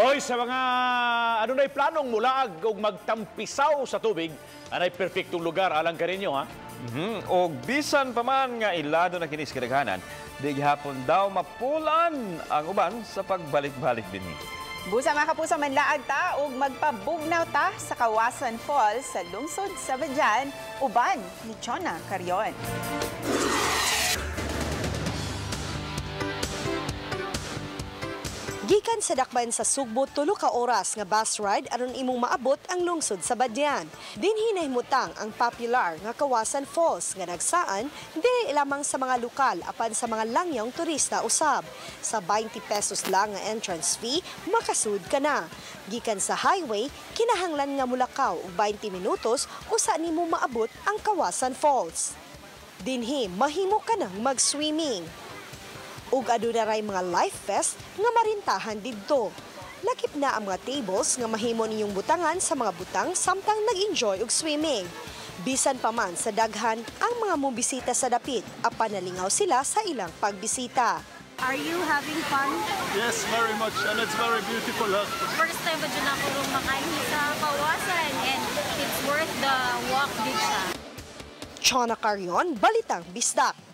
Oy, sa mga adunay planong mulaag og magtampisaw sa tubig, anay perpektong lugar alang kaninyo, ha? Og bisan pa man nga ilado na kini sa kadaghanan, di gihapon daw mapulan ang uban sa pagbalik-balik dinhi. Busa, mga kapuso, manlaag ta ug magpabugnaw ta sa Kawasan Falls sa lungsod sa Badian, uban ni Chona Carion. Gikan sa dakbayan sa Sugbo, 3 ka oras nga bus ride aron imong maabot ang lungsod sa Badian. Dinhi nahimutang ang popular nga Kawasan Falls nga nagsaan dili lamang sa mga lokal apan sa mga langyong turista usab. Sa 20 pesos lang nga entrance fee, makasud ka na. Gikan sa highway, kinahanglan nga mulakaw og 20 minutos usa nimo maabot ang Kawasan Falls. Dinhi mahimo ka nang mag-swimming ug aduna ray mga life vest nga marintahan didto. Lakip na ang mga tables nga mahimo ninyong butangan sa mga butang samtang nag-enjoy og swimming. Bisan pa man sa daghan ang mga mobisita sa dapit, apan nalingaw sila sa ilang pagbisita. Are you having fun? Yes, very much, and it's very beautiful. Huh? First time ba dyan ako makain sa Kawasan and it's worth the walk din siya. Chona Carion, Balitang Bisdak.